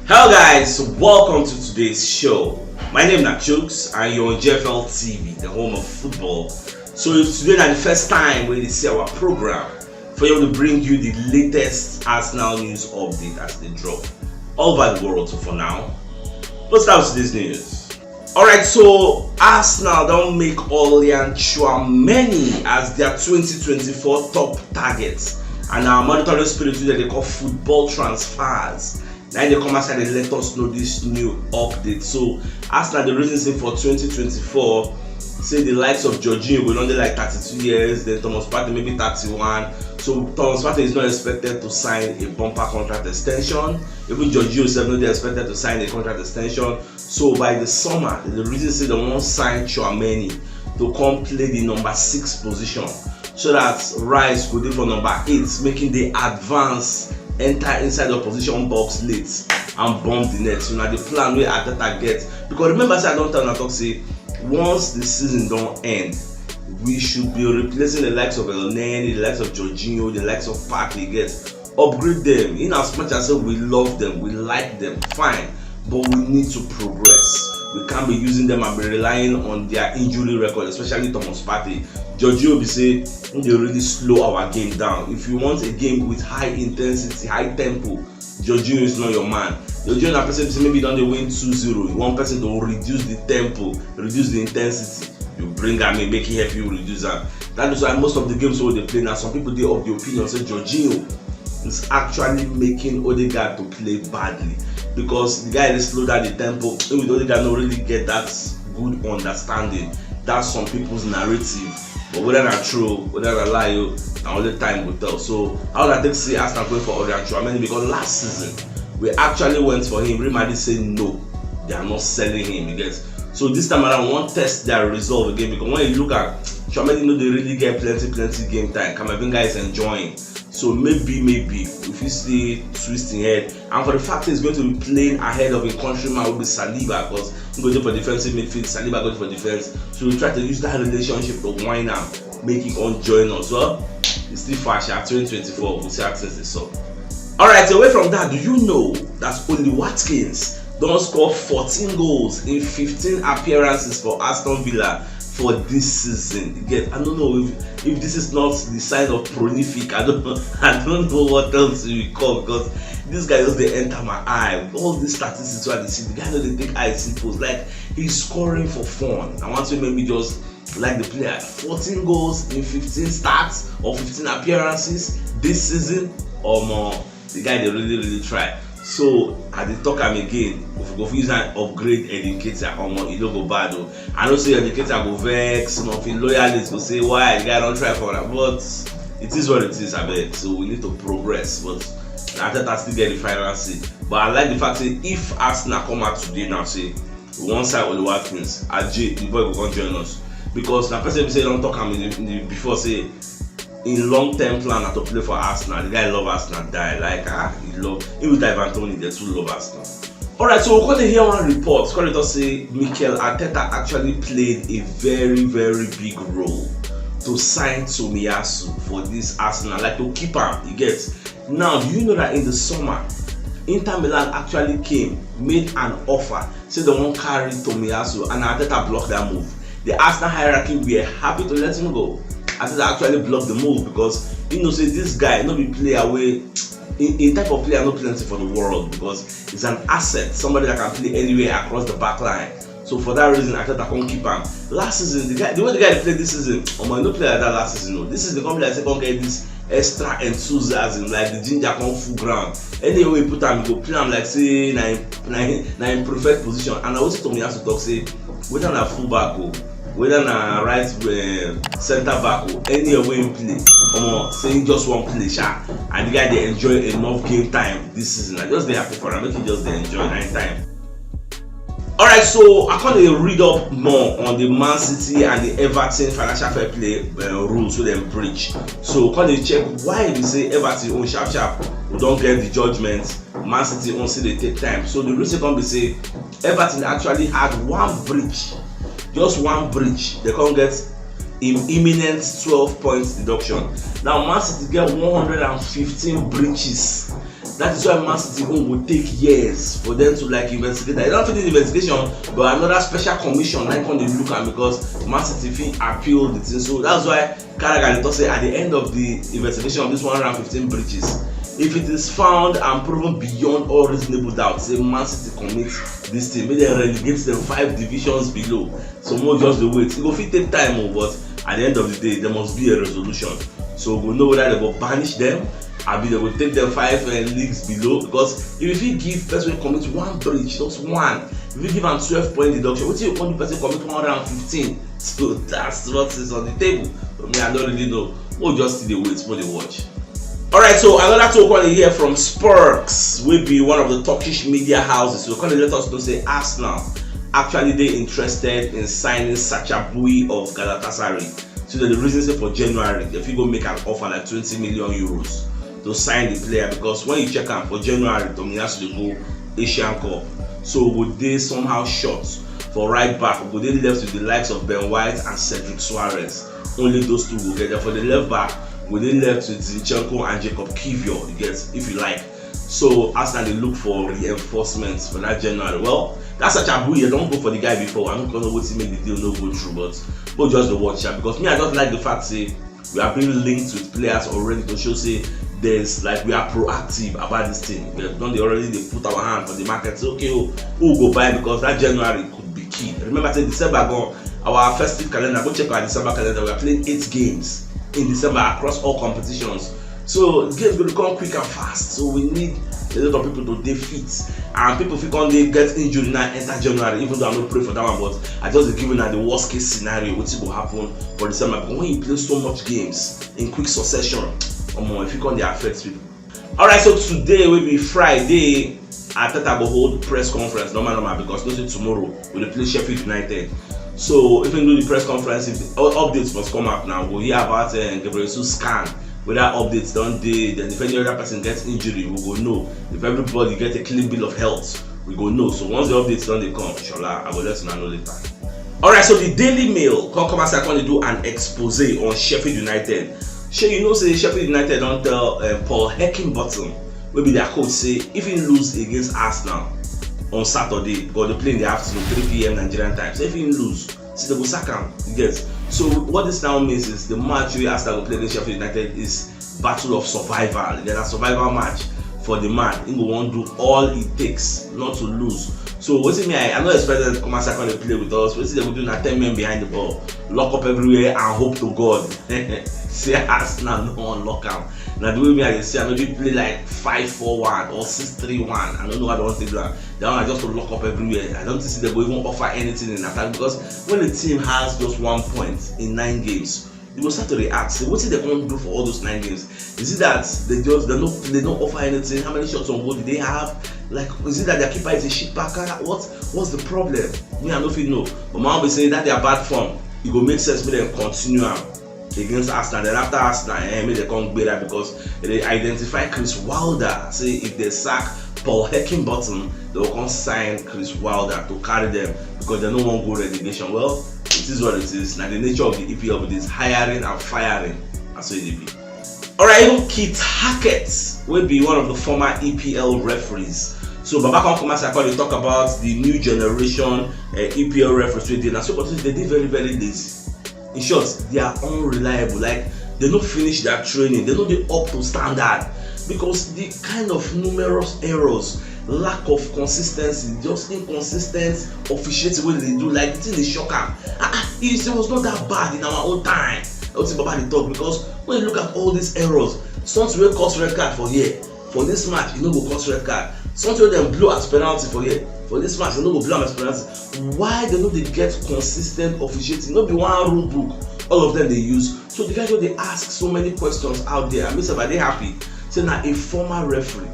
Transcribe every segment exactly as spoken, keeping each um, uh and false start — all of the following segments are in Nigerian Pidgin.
Hello guys, welcome to today's show. My name na Chooks and you're on G F L T V, the home of football. So if today na the first time wey you dey see our program, for you to bring you the latest Arsenal news update as they drop all over the world. So for now, let's start with today's news. Alright, so Arsenal don make Aurelien Tchouameni as their twenty twenty-four top target, and our monitoring spirit wey dem dey call football transfers na im dey come outside dey let us know this new update. So Arsenal dey reason say for twenty twenty-four, say the likes of Jorginho go don dey like thirty-two years, then Thomas Partey maybe thirty-one. So Thomas Partey is not expected to sign a bumper contract extension. Even Jorginho sef no dey expected to sign a contract extension. So by the summer, the reason say dem wan sign Tchouameni to come play the number six position, so that Rice go dey for number eight, making the advance enter inside the opposition box late and bomb the net. So na the plan wey Arteta get, because remember say I don tell una talk say once the season don end, we should be replacing the likes of El Neni, the likes of Jorginho, the likes of Partey, get upgrade them. In as much as say we love them, we like them, fine, but we need to progress. We can't be using them and be relying on their injury record, especially Thomas Partey. Jorginho be say im dey really slow our game down. If you want a game with high intensity, high tempo, Jorginho is not your man. Jorginho na person be say maybe you don dey win two zero, you want person to reduce the tempo, reduce the intensity, you bring am in, make e help you reduce am. That is why most of the games wey we dey play now, some people dey of the opinion say Jorginho is actually making Odegaard to play badly, because the guy dey slow down the tempo. Even Odegaard no really get that good understanding. That's some people's narrative. But whether na true, whether na lie, oh, na only time will tell. So how una take see Arsenal going for Aurelien Tchouameni? Because last season, we actually went for him. Real Madrid say no, they are not selling him. You get? So this time around, we wan test their resolve again, because when you look at Tchouameni, no dey really get plenty, plenty game time. Camavinga is enjoying. So maybe, maybe, if you see twist in head, and for the fact is going to be playing ahead of a countryman will be Saliba, because he go dey for defensive midfield, Saliba go dey for defense. So we try to use that relationship to wine am, make he come join us. Well, it's still far sha, twenty twenty-four, we'll see how things dey sup. Alright, away from that, do you know that Ollie Watkins don score fourteen goals in fifteen appearances for Aston Villa for this season? Yes, I don't know if, if this is not the sign of prolific. I don't know. I don't know what else we call, because this guy just dey enter my eye. All these statistics wey I dey see, the guy no dey take eye see post. Like, he's scoring for fun. I want to maybe just like the player. fourteen goals in fifteen starts or fifteen appearances this season. Omo, the guy dey really, really try. So I dey talk am again. If we go fit use am upgrade Eddie Nketiah, omo, e no go bad o. I know say Eddie Nketiah go vex, some of him loyalists go say, "Why the guy don try for am?" But it is what it is, abeg. So we need to progress. But Arteta still get the final say. But I like the fact say if Arsenal come out today now say we wan sign Ollie Watkins, Aje, the boy go come join us. Because na person be say don talk am in the, in the before say in long term plan na to play for Arsenal. The guy love Arsenal die. Like, ah, he love, he with Ivan Toney, they too love Arsenal. Alright, so we come dey hear one report. Come dey talk say Mikel Arteta actually played a very, very big role to sign Tomiyasu for this Arsenal, like, to keep am. You get? Now, do you know that in the summer, Inter Milan actually came, made an offer, say they wan carry Tomiyasu, and Arteta block that move. The Arsenal hierarchy were happy to let him go. Arteta actually blocked the move because he know say this guy no be player wey, in, in type of player no plenty for the world, because he's an asset, somebody that can play anywhere across the back line. So for that reason, Arteta come keep am. Last season, the guy, the way the guy dey play this season, omo, he no play like that last season o. This season, come be like say come get this extra enthusiasm, like the ginger come full ground. Anywhere you put am, you go play am like say na him, na him, na him preferred position. And na wetin Tomiyasu talk say, whether na fullback o, whether na right, eh, centre back o, anywhere wey him play, omo, say he just wan play sha. And the guy dey enjoy enough game time this season. I just dey happy for am, make he just dey enjoy night time. Alright, so I come dey read up more on the Man City and the Everton financial fair play, uh, rules wey dem breach. So come dey check why be say Everton own sharp sharp, we don get the judgment, Man City own still dey take time. So the reason come be say Everton actually had one breach, just one breach, they come get im imminent twelve points deduction. Now Man City get one hundred and fifteen breaches. That is why Man City own go take years for them to, like, investigate. They don't finish the investigation, but another special commission like on dey look am, because Man City fit appeal the thing. So that's why Carragher dey talk say at the end of the investigation of this one hundred and fifteen breaches, if it is found and proven beyond all reasonable doubt say Man City commit this thing, make dem relegate them five divisions below. So make we just dey wait. E go fit take time o, but at the end of the day, there must be a resolution. So we go know whether they go banish them, abi they go take them five uh, leagues below. Because if you fit give person wey commit one breach, just one, if you give am twelve point deduction, wetin you come do person commit one hundred and fifteen? So that's what is on the table. For me, I don't really know. We'll just still dey wait, we'll dey watch. Alright, so another talk we dey hear from Sparks, wey be one of the Turkish media houses, so come dey let us know say Arsenal actually dey interested in signing Sacha Boey of Galatasaray. So the reason say for January, they fit go make an offer like twenty million euros to sign the player, because when you check am for January, Tomiyasu dey go Asian Cup. So we go dey somehow short for right back. We go dey left with the likes of Ben White and Cedric Soares. Only those two go get there. For the left back, we go dey left with Zinchenko and Jakub Kiwior, you get, if you like. So Arsenal dey look for reinforcements for that January. Well, that's a Chabuye. Don't go for the guy before. I don't know wetin make the deal no go through, but go just dey watch am, because me, I just like the fact say we are being linked with players already to show say there's, like, we are proactive about this thing. We don dey already dey put our hand for the market. Say, okay, oh, who go buy? Because that January could be key. Remember say December gone, our festive calendar, go check our December calendar. We are playing eight games in December across all competitions. So games go dey come quick and fast. So we need a lot of people to dey fit, and people fit come dey get injury now enter January. Even though I no pray for that one, but I just dey give una the worst case scenario wetin go happen for December, because when you play so much games in quick succession, omo, e fit come dey affect people. Alright, so today wey be Friday, Arteta go hold press conference normal normal, because you know say tomorrow we dey play Sheffield United. So even though the press conference, if the u- updates must come out now, we go hear about uh, Gabriel Jesus scan, whether updates don dey. Then if any other person gets injury, we go know. If everybody get a clean bill of health, we go know. So once the updates don dey come, inshallah, I go let una know later. Alright, so the Daily Mail come come outside, come dey do an expose on Sheffield United. Shey you know say Sheffield United don tell uh, Paul Heckingbottom, wey be their coach, say if he lose against Arsenal on Saturday, because they play in the afternoon, three p.m. Nigerian time, so if he lose, see, they go sack am. You get? So what this now means is the match wey Arsenal go play against Sheffield United is battle of survival. Then a survival match for the man. He go wan do all it takes not to lose. So wetin me, I, I no expect them to come outside come dey play with us. Wetin they go do na ten men behind the ball, lock up everywhere and hope to God say Arsenal no wan lock am. Na the way me I dey see am, maybe play like five four one or six three one. I don't know how they want to do that. That one I just to lock up everywhere. I don't think they go even offer anything in attack, because when a team has just one point in nine games, you go start to react. Say, wetin they gonna do for all those nine games? Is it that they just they no they no offer anything? How many shots on goal do they have? Like, is it that their keeper is a shit packer? What what's the problem? Me, I no fit know. But my own be say that their bad form, e go make sense make dem continue am against Arsenal. Then after Arsenal, eh, make dem come gbera, because they identify Chris Wilder. Say if they sack Paul Heckingbottom, they will come sign Chris Wilder to carry them, because they no wan go relegation. Well, it is what it is. Na the nature of the E P L be this, hiring and firing. That's what it be. Alright, even Keith Hackett, wey be one of the former E P L referees. So Baba come come as I call you talk about the new generation uh, E P L referees wey dey now. So but they dey very very lazy. In short, they are unreliable. Like, they no finish their training, they no dey up to standard, because the kind of numerous errors, lack of consistency, just inconsistent officiating wey they do, like, the thing dey shock am. Ah, ah, it was not that bad in our own time. Wetin Baba dey talk, because when you look at all these errors, something wey cause red card for here, for this match, e no go cause red card. Something wey dem blow as penalty for here, for this match, e no go blow am as penalty. Why they no dey get consistent officiating? No be one rule book all of them dey use. So the guy just dey ask so many questions out there. And me sef, I dey happy say na a former referee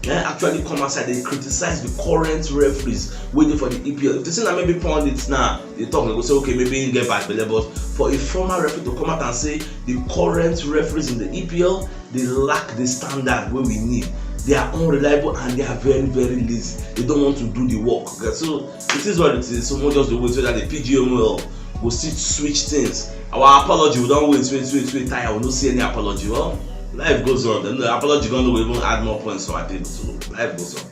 eh, actually come outside dey criticize the current referees wey dey for the E P L. If they say na maybe pundits now dey talk, they go say, okay, maybe he get bad belle, but for a former referee to come out and say the current referees in the E P L, they lack the standard wey we need. They are unreliable and they are very very lazy. They don't want to do the work. Okay, so it is what it is. So we'll just dey wait so that the P G M O L go still switch things. Our apology, we don wait wait wait wait tire, we no see any apology. Well, Life goes on. The apology gone will even add more points to our table. So life goes on.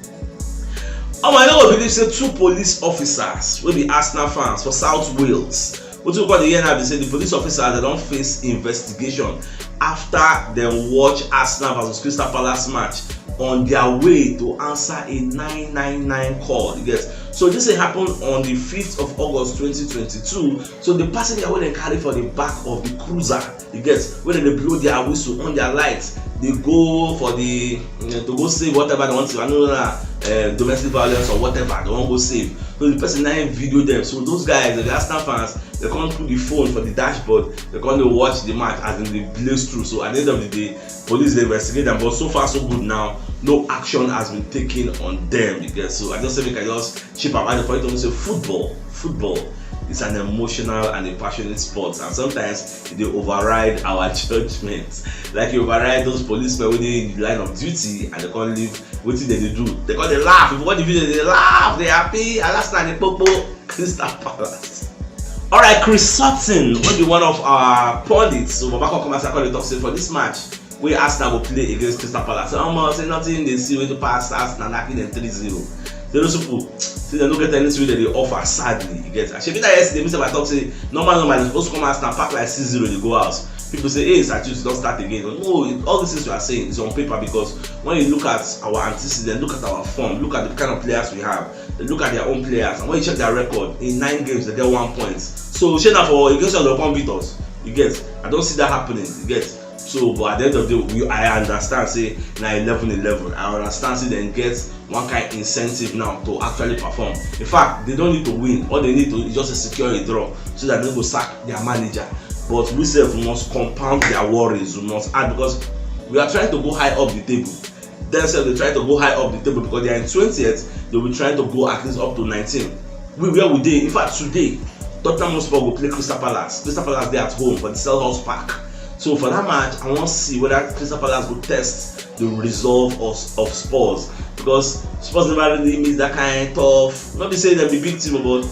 Oh my, no believe say two police officers will be Arsenal fans for South Wales. What you call the year now? They say the police officers they don't face investigation after they watch Arsenal versus Crystal Palace match on their way to answer a nine nine nine call. You get? So this thing happened on the fifth of August twenty twenty-two. So the passenger wey dem carry for the back of the cruiser, you get, wey dem dey blow their whistle, on their lights, dey go for the mm, to go save whatever they want to. I no know na uh, domestic violence or whatever they wan go save. So the person na him video them. So those guys, the Arsenal fans, they come put the phone for the dashboard. They come dey watch the match as in dey blaze through. So at the end of the day, police dey investigate them. But so far so good now. No action has been taken on them. You get? So I just say make I just chip am out for you to know say football, football is an emotional and a passionate sport, and sometimes e dey override our judgment. Like you override those policemen wey dey in the line of duty and they come leave wetin dem dey do. They come dey laugh. If you watch the video, they dey laugh, they happy. And last night, they popo Crystal Palace. All right, Chris Sutton, wey be one of our pundits, so Baba come come as I call the talk say for this match, wey Arsenal go play against Crystal Palace. Say, omo, say nothing dey see wey to pass Arsenal, knocking them three zero. Say those people, say they no get anything wey they dey offer, sadly, you get. Shebi na yesterday, me sef I talk say, normal, normal, they supposed to come Arsenal, pack like six zero, they go out. People say, hey, Satus, don't start again. No, it- all these things you are saying is on paper because when you look at our antecedent, look at our form, look at the kind of players we have, look at their own players, and when you check their record, in nine games, they get one point. So, shey na for against us, they come beat us. You get? I don't see that happening. You get? So, but at the end of the day, we, I understand say na eleven eleven. I understand say dem get one kind incentive now to actually perform. In fact, they don't need to win. All they need to is just to secure a draw so that they go sack their manager. But we sef must compound their worries. We must add because we are trying to go high up the table. Dem sef dey try to go high up the table because they are in twentieth. They will be trying to go at least up to nineteen. We where we dey. In fact, today Tottenham Hotspur go play Crystal Palace. Crystal Palace dey at home for the Selhurst Park. So for that match, I wan see whether Crystal Palace go test the resolve of, of Spurs because Spurs never really meet that kind tough. No be say dem be big team, but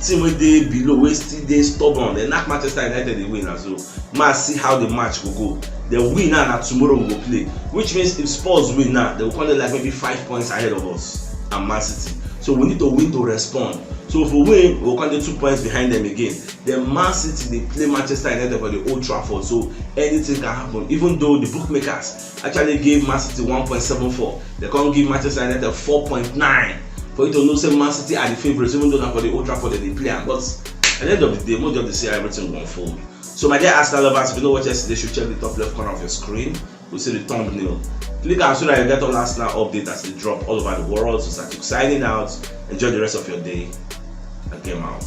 team wey dey below, wey still dey stubborn. Dem knack Manchester United dey win as well. Ma see how the match go go. The win now na tomorrow we go play, which means if Spurs win now, they will come dey like maybe five points ahead of us and Man City. So we need to win to respond. So if we win, we will come dey two points behind them again. Then Man City dey play Manchester United for the Old Trafford, so anything can happen. Even though the bookmakers actually gave Man City one point seven four, they come give Manchester United four point nine. For you to know say Man City are the favourites, even though na for the Old Trafford they dey play am. But at the end of the day, most of the see how everything go unfold. So my dear Arsenal lovers, if you no watch yesterday, you should check the top left corner of your screen. We see the thumbnail. Click am so that you get all Arsenal update as they drop all over the world. So Satuk signing out. Enjoy the rest of your day. I came out.